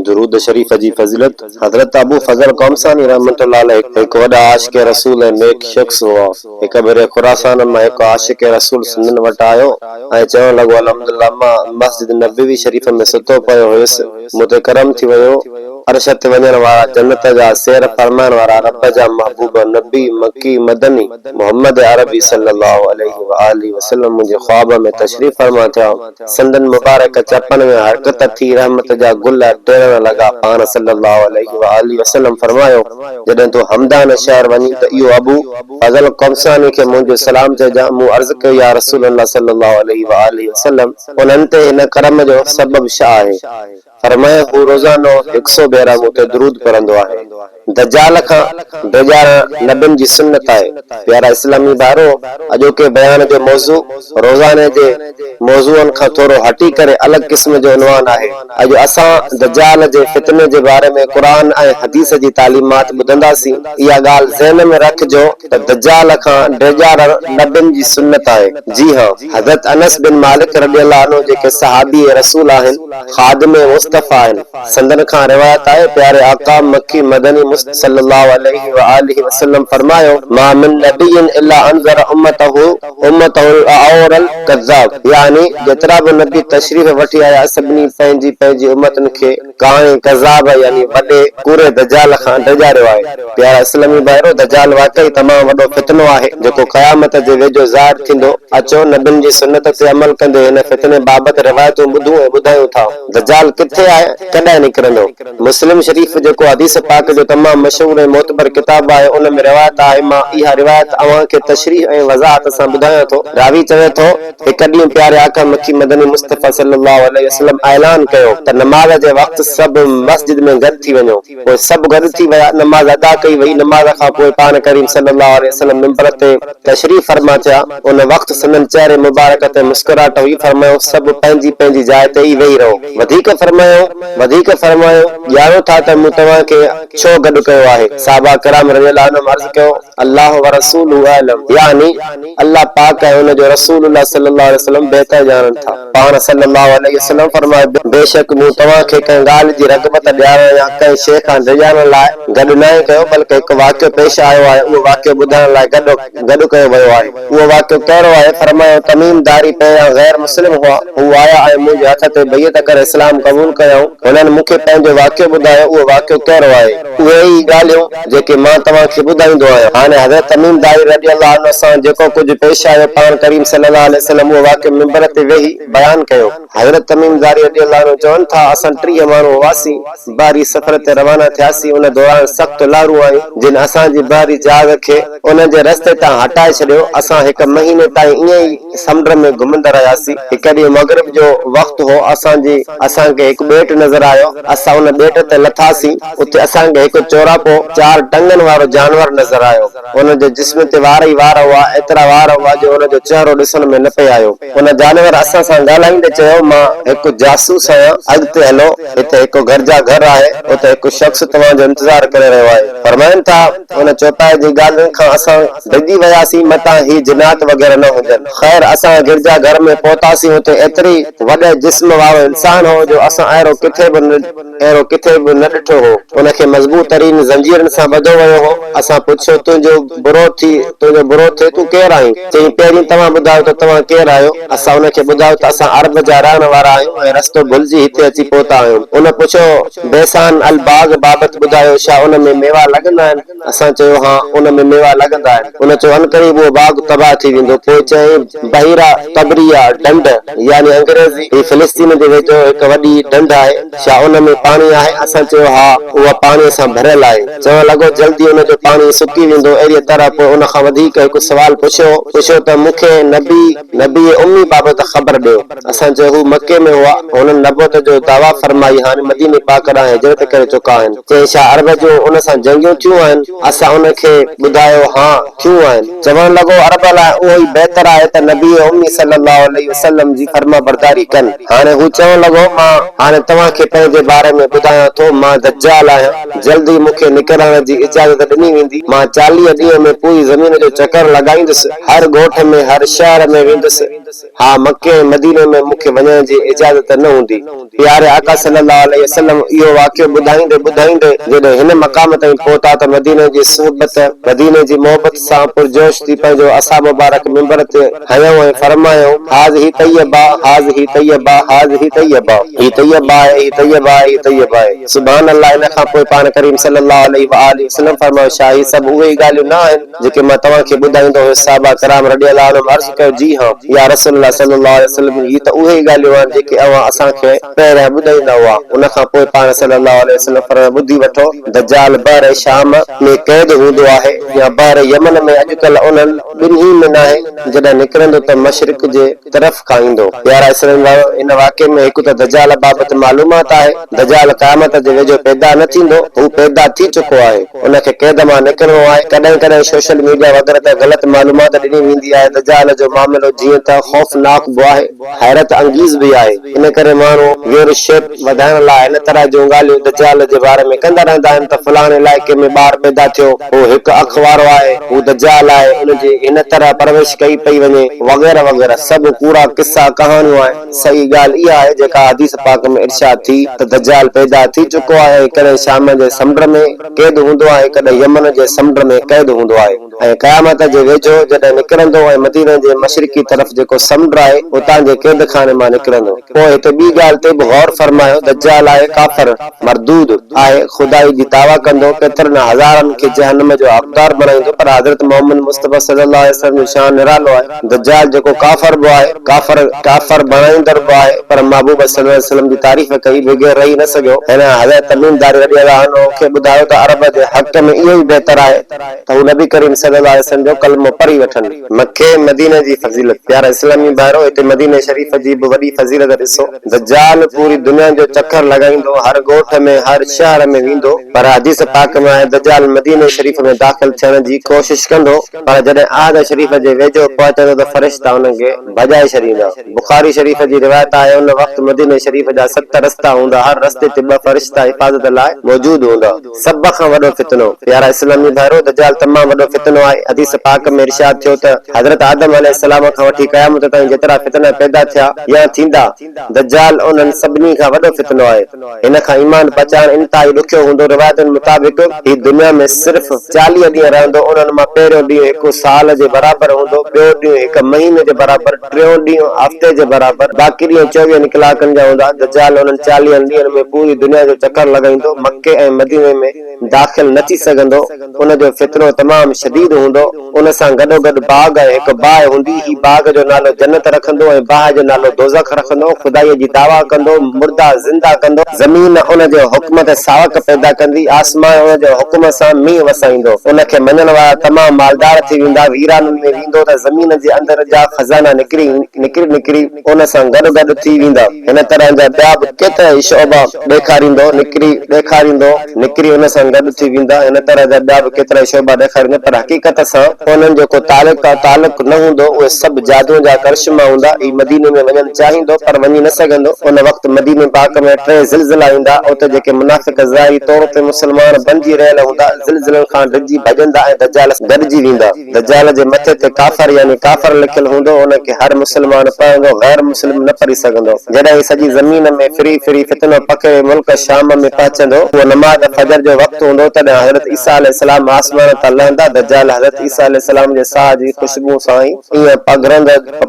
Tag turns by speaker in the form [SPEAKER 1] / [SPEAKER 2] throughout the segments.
[SPEAKER 1] درود شريف جي فضيلت، حضرت ابو فضل قمصاني رحمة الله عليه هڪ وڏا عاشق رسول ۽ نيڪ شخص هئا. هڪ ڀيري خراسان مان هڪ عاشق رسول سندن وٽ آيو ۽ چوڻ لڳو، الحمدلله مان مسجد نبوي شريف ۾ ستو پيو هيس، مون تي ڪرم ٿي ويو، عرش تي وڃڻ وارا، جنت جا سير فرمائڻ وارا، رب جا محبوب، نبي مڪي مدني، محمد عربي صلّي اللّٰه عليه واٰله وسلّم منهنجي خواب ۾ تشريف فرما ٿيا، سندن مبارڪ چپن ۾ حرڪت ٿي رحمت جا گل ٽڙڻ لڳا، پاڻ صلّي اللّٰه عليه واٰله وسلّم فرمايو، جڏهن تون همدان شهر وڃين ته اهو ابو فضل قمصاني کي منهنجو سلام چئجان، مون عرض ڪيو يا رسول الله صلّي اللّٰه عليه واٰله وسلّم انهن تي هن ڪرم جو سبب ڇا آهي؟ فرمايو هو روزانو هڪ سو ڀيرا مون تي درود پڙهندو آهي. دجال کان ڊيڄارڻ نبين جي سنت آهي. پيارا اسلامي ڀائرو! اڄوڪي بيان جو موضوع روزاني جي موضوعن کان ٿورو هٽي ڪري الڳ قسم جو عنوان آهي. اڄ اسان دجال جي فتني جي باري ۾ قرآن ۽ حديث جي تعليمات ٻڌنداسين. اها ڳالهه ذهن ۾ رکجو ته دجال کان ڊيڄارڻ نبين جي سنت آهي. جي هان! حضرت انس بن مالڪ رضي الله عنه جيڪي صحابي رسول آهن، خادم مصطفيٰ آهن، سندن کان روايت آهي، پياري آقا مڪي مدني مصطفيٰ صلّي الله عليه واٰله وسلّم فرمايو، ما من نبي الا انذر امته امته الاعور الڪذّاب يعني جيترا به نبي تشريف وٺي آيا سڀني پنهنجي پنهنجي امتن کي ڪاڻي ڪذاب يعني وڏي ڪوڙي دجال کان ڊيڄاريو آهي. پيارا اسلامي ڀائرو! دجال واقعي تمام وڏو فتنو آهي، جيڪو قيامت جي ويجهو ظاهر ٿيندو. اچو، نبين جي سنت تي عمل ڪندي هن فتني بابت روايتون ٻڌون ۽ ٻڌايون ٿا. دجال ڪٿي آهي؟ ڪڏهن نڪرندو؟ مسلم شريف جيڪو حديث پاڪ جو تمام مشهور ۽ معتبر ڪتاب آهي، ان ۾ روايت آهي، مان اها روايت اوهان کي تشريح ۽ وضاحت سان ٻڌايان ٿو. راوي چوي ٿو. هڪ ڏينهن پياري آقا مڪي مدني مصطفيٰ صلّي اللّٰه عليه وسلّم اعلان ڪيو ته نماز جي وقت سڀ مسجد ۾ گڏ ٿي وڃو. پوء سڀ گڏ ٿي ويا، نماز ادا ڪئي وئي، نماز کان پوء پاڻ ڪريم صلّي اللّٰه عليه وسلّم منبر تي تشريف فرما ٿيا، ان وقت سندن چهري مبارڪ تي مسڪراهٽ هئي، فرمايو، سڀ پنهنجي پنهنجي جاء تي ئي ويهي رهو. وڌيڪ فرمايو، وڌيڪ فرمايو، ڄاڻو ٿا ته مون توهان کي ڇو گڏ ڪيو آهي؟ صحابه ڪرام رضي الله عنهم عرض ڪيو، الله ورسوله اعلم يعني الله پاڪ ۽ ان جو رسول الله صلي الله عليه وسلم بهتر ڄاڻن ٿا. پاڻ صلي الله عليه وسلم فرمايو، بيشڪ مون توهان کي ڪنهن ڳالهه جي رغبت ڏيارڻ يا ڪنهن شيء کان ڊيڄارڻ لاء گڏ ناهي ڪيو بلڪه هڪ واقعو پيش آيو آهي اهو واقعو ٻڌائڻ لاء گڏ گڏ ڪيو ويو آهي. اهو واقعو ڪهڙو آهي؟ فرمايو، تميم داري پهريان غير مسلم هئا، هو آيا ۽ منهنجي هٿ تي بيعت ڪري اسلام قبول ڪيائون، هنن مون کي پنهنجو واقعو ٻڌايو، اهو واقعو ڪهڙو آهي؟ اهي ئي ڳالهيون جيڪي مان توهان کي ٻڌائيندو آهيان. هاڻي حضرت تميم داري رضي الله عنه سان جيڪو ڪجهه پيش آيو، پاڻ ڪريم صلي الله عليه وسلم اهو واقعو منبر تي ويهي بيان ڪيو. حضرت تميم داري رضي الله عنه چون ٿا، اسان 30 ماڻهو هئاسين، بحري سفر تي روانا ٿياسين، ان دوران سخت لهرون آيون، جن اسان جي بحري جهاز کي ان جي رستي تان هٽائي ڇڏيو، اسان هڪ مهيني تائين ائين ئي سمنڊ ۾ گهمندا رهياسين، هڪ ڏينهن مغرب جو وقت هو، اسان جي اسان کي هڪ ٻيٽ نظر آيو، اسان ان ٻيٽ تي لٿاسين، اتي اسان کي هڪ چوراپو چار ٽنگن وارو جانور نظر آيو. ان جي جسم تي وار ئي وار هئا، ايترا وار هئا جو ان جو چهرو ڏسڻ ۾ نه پئي آيو. ان جانور اسان سان ڳالهائيندي چيو، مان هڪ جاسوس آهيان، اڳتي هلو، هتي هڪ گرجا گهر آهي، اتي هڪ شخص توهان جو انتظار ڪري رهيو آهي. فرمائن ٿا، ان چوپائي جي ڳالهين کان اسان ڊڄي وياسين، متان هي جنات وغيره نه هجن. خير اسان گرجا گهر ۾ پهتاسين، اتي ايتري وڏي جسم وارو انسان هو جو اسان اهڙو ڪٿي به نه. اهڙو ڪٿي به نه ڏٺو هو. ان کي مضبوط ترين زنجيرن سان ٻڌو ويو هو. اسان پڇيو، تنهنجو برو ٿي، تنهنجو برو ٿئي، تون ڪير آهين؟ چيائين، پهرين توهان ٻڌايو ته توهان ڪير آهيو؟ اسان ان کي ٻڌايو ته اسان عرب جا رهڻ وارا آهيون ۽ رستو ڀلجي هتي اچي پهتا آهيون. ان پڇيو، بيسان الباغ بابت ٻڌايو، ڇا ان ۾ ميوا لڳندا آهن؟ اسان چيو، ها، ان ۾ ميوا لڳندا آهن. ان چيو، عنقريب اهو باغ تباهه ٿي ويندو. پوء چيائين، بحيره طبريه ڍنڍ، يعني انگريزي، هي فلسطين جي ويجهو هڪ وڏي ڍنڍ آهي، ڇا ان ۾ پاڻي آهي؟ اسان چيو، ها، اها پاڻيء سان ڀريل آهي. چوڻ لڳو، جلدي ان جو پاڻي سڪي ويندو. اهڙيء طرح پوء ان کان وڌيڪ هڪ سوال پڇيو پڇيو ته مون کي نبي، نبي امي بابت خبر ڏيو. اسان چيو، هو مڪي ۾ هئا، هنن نبوت جو دعويٰ فرمائي هاڻي مديني پاڪ ڏانهن هجرت ڪري چڪا آهن. چيائين، ڇا عرب جون ان سان جنگيون ٿيون آهن؟ اسان ان کي ٻڌايو، ها، ٿيون آهن. چوڻ لڳو، عرب لاء اهو ئي بهتر آهي ته نبي امي صلّي اللّٰه عليه وسلّم جي فرمانبرداري ڪن. هاڻي هو چوڻ لڳو، مان هاڻي توهان کي پنهنجي باري ۾ ٻڌايان ٿو، مان دجال آهيان، جلد ئي مون کي نڪرڻ جي اجازت ڏني ويندي، مان 40 ڏينهن ۾ پوري زمين جو چڪر لڳائيندس، هر ڳوٺ ۾، هر شهر ۾ ويندس، ها مڪي ۽ مديني ۾ مون کي وڃڻ جي اجازت نه هوندي. پياري آقا صلّي اللّٰه عليه وسلم اهو واقعو ٻڌائيندي ٻڌائيندي جڏهن هن مقام تائين پهتا ته مديني جي صحبت، مديني جي محبت سان پرجوش ٿي پنهنجو عصا مبارڪ منبر تي هنيائون ۽ فرمايائون، هٰذه طيبه، هٰذه طيبه، هٰذه طيبه، هي طيبه آهي، هي طيبه آهي، هي طيبه آهي. سبحان الله ان کان پوء پاڻ ڪريم صلّي الله عليه واٰله وسلّم فرمايو، ڇا هي سڀ اهي ئي ڳالهيون نه آهن جيڪي مان توهان کي ٻڌائيندو هيس صحابه ڪرام رضي الله عنهم عرض ڪيو جي ها يا رسول الله صلّي الله عليه وسلّم هي ته اهي ئي ڳالهيون آهن جيڪي اوهان اسان کي پهريان ٻڌائيندا هئا ان کان پوء پاڻ صلّي الله عليه وسلّم فرمايو ٻڌي وٺو دجال بحر شام ۾ قيد هوندو آهي يا بحر يمن ۾ اڄڪلهه انهن ٻنهي ۾ ناهي جڏهن نڪرندو ته مشرق جي طرف کان ايندو. پيارا اسلامي ڀائرو! هن واقعي ۾ هڪ ته دجال بابت معلومات آهي، دجال قيامت جي ويجهو پيدا نه ٿيندو، هو پيدا ٿي چڪو آهي، ان کي قيد مان نڪرڻو آهي، ڪڏهن ڪڏهن سوشل ميڊيا وغيره تي غلط معلومات ڏني ويندي آهي، دجال جو معاملو جيئن ته خوفناڪ به آهي، حيرت انگيز به آهي، ان ڪري ماڻهو ويورشپ وڌائڻ لاء هن طرح جون ڳالهيون دجال جي باري ۾ ڪندا رهندا آهن ته فلاڻي علائقي ۾ ٻار پيدا ٿيو، هو هڪ اک وارو آهي، هو دجال آهي، ان جي هن طرح پرورش ڪئي پئي وڃي، وغيره وغيره سڀ ڪوڙا قصا ڪهاڻيون آهن، صحيح ڳالهه اها آهي جيڪا حديث پاڪ ۾ ارشاد ٿي ته دجال پيدا ٿي چڪو آهي ۽ ڪڏهن شام جي سمنڊ ۾ قيد هوندو آهي ڪڏهن يمن جي سمنڊ ۾ قيد هوندو آهي ۽ قيامت جي ويجهو جڏهن نڪرندو ۽ مديني جي مشرقي طرف جيڪو سمنڊ آهي اتان جي قيد خاني مان نڪرندو. پوء هتي ٻي ڳالهه تي به غور فرمايو دجال آهي ڪافر، مردود، آهي، خدائي جي دعويٰ ڪندو، ڪيترن هزارن کي جهنم جو حقدار بڻائيندو، پر حضرت محمد مصطفيٰ صلي الله عليه وسلم جو شان نرالو آهي، دجال جيڪو ڪافر به آهي، ڪافر ڪافر بڻائيندڙ به آهي، پر محبوب صلي الله عليه وسلم جي تعريف ڪئي بغير رهي نه سگهيو، هن حضرت تميم داري رضي الله عنه کي ٻڌايو ته عرب جي حق ۾ اهو ئي بهتر آهي ته هو نبي ڪريم صلي الله عليه وسلم جو ڪلمو پڙهي وٺن. مڪي ۽ مديني جي فضيلت، پيارا اسلامي ڀائرو! هتي مديني شريف جي به وڏي فضيلت ڏسو. دجال پوري دنيا جو چڪر لڳائيندو، هر ڳوٺ ۾ هر شهر ۾ ويندو، پر حديث پاڪ ۾ آهي دجال مديني شريف ۾ داخل ٿيڻ جي ڪوشش ڪندو، پر جڏهن عهد شريف جي ويجهو پهچندو ته فرشتا ان کي ڀڄائي ڇڏيندا. بخاري شريف جي روايت آهي ان وقت مديني شريف جا ست رستا هوندا، هر رستي تي ٻه فرشتا حفاظت لاء موجود هوندا. سڀ کان وڏو فتنو. پيارا اسلامي ڀائرو! دجال تمام وڏو فتنو آهي. حديث پاڪ ۾ ارشاد ٿيو ته حضرت آدم عليه السلام کان وٺي قيامت تائين جيترا فتنا پيدا ٿيا يا ٿيندا، دجال انهن سڀني کان وڏو فتنو آهي. هن کان ايمان پچائڻ انتهائي ڏکيو هوندو. روايتن مطابق هي دنيا ۾ صرف 40 ڏينهن رهندو، انهن مان پهريون ڏينهن هڪ سال جي برابر هوندو، ٻيو ڏينهن هڪ مهيني جي برابر، ٽيون ڏينهن هفتي جي برابر، باقي ڏينهن چوويهن ڪلاڪن جا هوندا. دجال انهن چاليهن ڏينهن ۾ پوري دنيا جو چڪر لڳائيندو، مڪي ۽ مديني ۾ داخل نه ٿي سگهندو، ان جو فتنو تمام شديد هوندو، ان سان گڏوگڏ باغ ۽ هڪ باهه هوندي، هي باغ جو نالو جنت رکندو ۽ باهه جو نالو دوزخ رکندو، خدائيء جي دعويٰ ڪندو، مردا زنده ڪندو، زمين ان جي حڪم تي ساوڪ پيدا ڪندي، آسمان ان جي حڪم سان مينهن وسائيندو، ان کي مڃڻ وارا تمام مالدار ٿي ويندا، ويرانن ۾ ويندو ته زمين جي اندر جا خزانا نڪري نڪري نڪري ان سان گڏ گڏ ٿي ويندا. هن طرح جا ٻيا به ڪيترائي شعبا ڏيکاريندو نڪري ڏيکاريندو نڪري ان سان گڏ ٿي ويندا. هن طرح جا ٻيا به ڪيترائي شعبا ڏيکاريندو پر حقيقت سان انهن جو ڪو تعلق تعلق نه هوندو. اهي سڀ جادوء جا ڪرشما هوندا. هي مديني ۾ وڃڻ چاهيندو پر وڃي نه سگهندو. ان وقت مديني پاڪ ۾ ٽي زلزلا ايندا. اتي جيڪي منافق ظاهري طور تي مسلمان بنجي رهيل هوندا، زلزلن کان ڊڄي ڀڄندا ۽ دجال سان گڏجي ويندا. دجال جي مٿي تي ڪافر يعني ڪافر لکيل هوندو، ان کي هر مسلمان پڙهندو، غير مسلم نه پڙهي سگهندو. جڏهن هي سڄي زمين ۾ ڦري ڦري فتنو پکيڙي ملڪ شام ۾ پهچندو، اهو نماز فجر جو وقت هوندو، تڏهن حضرت عيسيٰ عليه السلام آسمان تان لهندا، دجال حضرت عيسيٰ عليه السلام جي ساهه جي خوشبو سان ئي ائين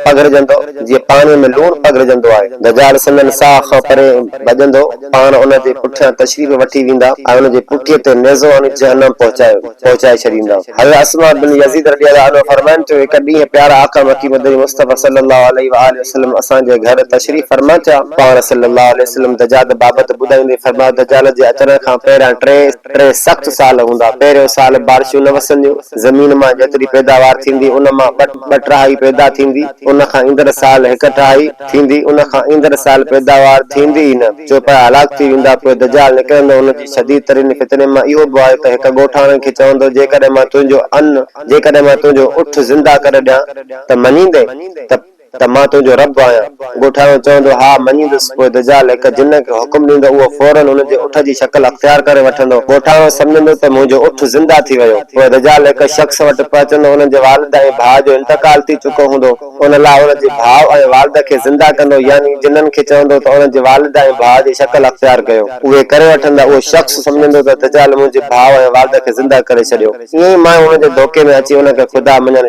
[SPEAKER 1] پگهرجندو، جيئن پاڻيء ۾ لوڻ پگهرجندو آهي. دجال سندن ساهه کان پري ڀڄندو. پاڻ ان جي پٺيان تشريف وٺي ويندا ۽ ان جي پٺيء تي نيزو هڻي جهنم پهچائي ڇڏيندا. حضرت اسماء بن يزيد رضي الله عنه فرمائن ٿيون، هڪ ڏينهن پيارا آقا مڪي مدني مصطفيٰ صلّي الله عليه واٰله وسلّم اسان جي گهر تشريف فرما ٿيا. پاڻ صلّي الله عليه وسلّم دجال بابت ٻڌائيندي فرمايو، دجال جي اچڻ کان پهريان ٽي سخت سال هوندا. پهريون سال بارشون نه وسنديون، زمين مان جيتري پيداوار ٿيندي ان مان ٻه ٽهائي پيدا ٿيندي، ان کان ايندڙ سال هڪ ٽهائي ٿيندي، ان کان ايندڙ سال پيداوار ٿيندي ئي نه، چوپايا هلاڪ ٿي ويندا، پوء دجال نڪرندو، ان جي شديد ترين فتني مان اهو به آهي ته هڪ ڳوٺاڻي کي چوندو، جيڪڏهن مان تنهنجو ان، جيڪڏهن مان تنهنجو اٺ زنده ڪري ڏيان ته مڃيندين؟ ته. ته مان تنهنجو رب آهيان. ڳوٺاڻو چوندو، ها، مڃيندس. پوء دجال هڪ جن کي حڪم ڏيندو، اهو فوراً ان جي اٺ جي شڪل اختيار ڪري وٺندو. ڳوٺاڻو سمجهندو ته منهنجو اٺ زنده ٿي ويو. پوء دجال هڪ شخص وٽ پهچندو، ان جي والد ۽ ڀاء جو انتقال ٿي چڪو هوندو. ان لاء ان جي ڀاء ۽ والد کي زنده ڪندو، يعني جنن کي چوندو ته ان جي والد ۽ ڀاء جي شڪل اختيار ڪيو. اهي ڪري وٺندا. اهو شخص سمجهندو ته دجال منهنجي ڀاء ۽ والد کي زنده ڪري ڇڏيو. ائين ئي مايون ان جي ڌوڪي ۾ اچي ان کي خدا مڃڻ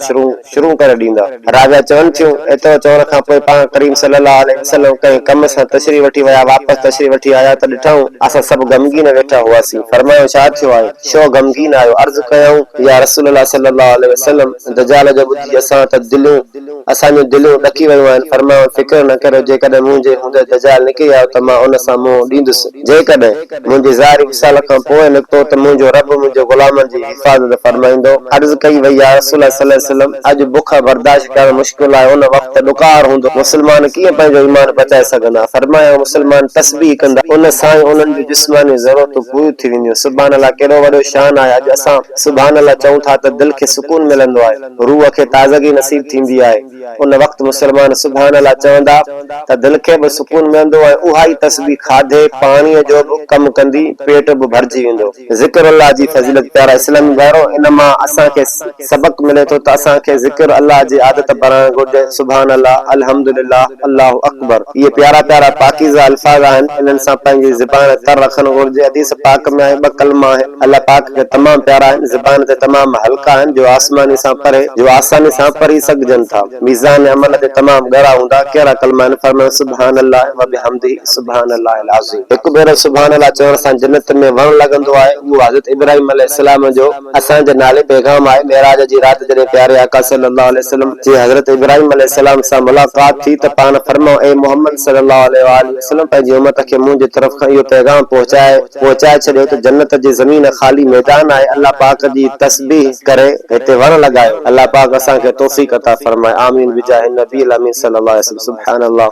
[SPEAKER 1] شروع ڪري ڏيندا. راويا چون ٿيون، ايترو چوڻ کان پوء پاڻ ڪريم صلي الله عليه وسلم ڪنهن ڪم سان تشريف وٺي ويا واپس تشريف وٺي آيا ته ڏٺائون اسان سڀ غمگين ويٺا هئاسين. فرمايائون ڇا ٿيو آهي؟ ڇو غمگين آهيو؟ عرض ڪيائون، يا رسول الله صلي الله عليه وسلم دجال جو ٻڌي اسان ته دليون اسان جون دليون ڏڪي ويون آهن. فرمايائون، فڪر نه ڪريو جيڪڏهن منهنجي هوندي دجال نڪري آيو ته مان ان سان منهن ڏيندس. جيڪڏهن منهنجي ظاهري وصال کان پوء نڪتو ته منهنجو رب منهنجي غلامن جي حفاظت فرمائيندو. عرض ڪئي وئي، يا رسول الله صلي الله عليه وسلم! اڄ بک برداشت ڪرڻ مشڪل آهي، ان وقت ڏڪار هوندو، مسلمان ڪيئن پنهنجو ايمان بچائي سگهندا؟ فرمايائون، مسلمان تسبيح ڪندا، ان سان ئي انهن جون جسماني ضرورتون پوريون ٿي وينديون. سبحان الله ڪيڏو وڏو شان آهي، اڄ اسان سبحان الله چئون ٿا ته دل کي سڪون ملندو آهي، روح کي تازگي نصيب ٿيندي آهي. ان وقت مسلمان سبحان الله چوندا ته دل کي به سڪون ملندو ۽ اها ئي تسبيح کاڌي پاڻيء جو به ڪم ڪندي پيٽ به ڀرجي ويندو. ذڪر الله جي فضيلت پيارا اسلامي ڀائرو! ان مان اسان کي سبق ملي ٿو ته اسان کي ذڪر الله جي عادت بڻائڻ گهرجي سبحان الله، الحمدلله، الله اڪبر اهي پيارا پيارا پاڪيزه الفاظ آهن انهن سان پنهنجي زبان تر رکڻ گهرجي حديث پاڪ ۾ آهي ٻه ڪلما آهن. الله پاڪ کي تمام پيارا آهن، زبان تي تمام هلڪا آهن جو آسماني سان پرهي جو آساني سان پرهي سگهجن ٿا، ميزان عمل تي تمام ڳرا هوندا، ڪهڙا ڪلما آهن، فرمايو سبحان الله وبحمده سبحان الله العظيم هڪ ڀيرو سبحان الله چوڻ سان جنت ۾ وڻ لڳندو آهي، اهو حضرت ابراهيم عليه السلام جو اسان جي نالي پيغام آهي، معراج جي رات جڏهن پياري آقا صلي الله عليه وسلم جي حضرت ابراهيم عليه السلام سان ملاقات ٿي ته پاڻ فرمايو اي محمد صلي الله عليه واٰله وسلم پنهنجي امت کي منهنجي طرف کان اهو پيغام پهچائي پهچائي ڇڏيو ته جنت جي زمين خالي ميدان آهي الله پاڪ جي تسبيح ڪري هتي وڻ لڳايو الله پاڪ اسان کي توفيق عطا فرمائي آمين بجاه النبي الامين صلي الله عليه وسلم سبحان الله.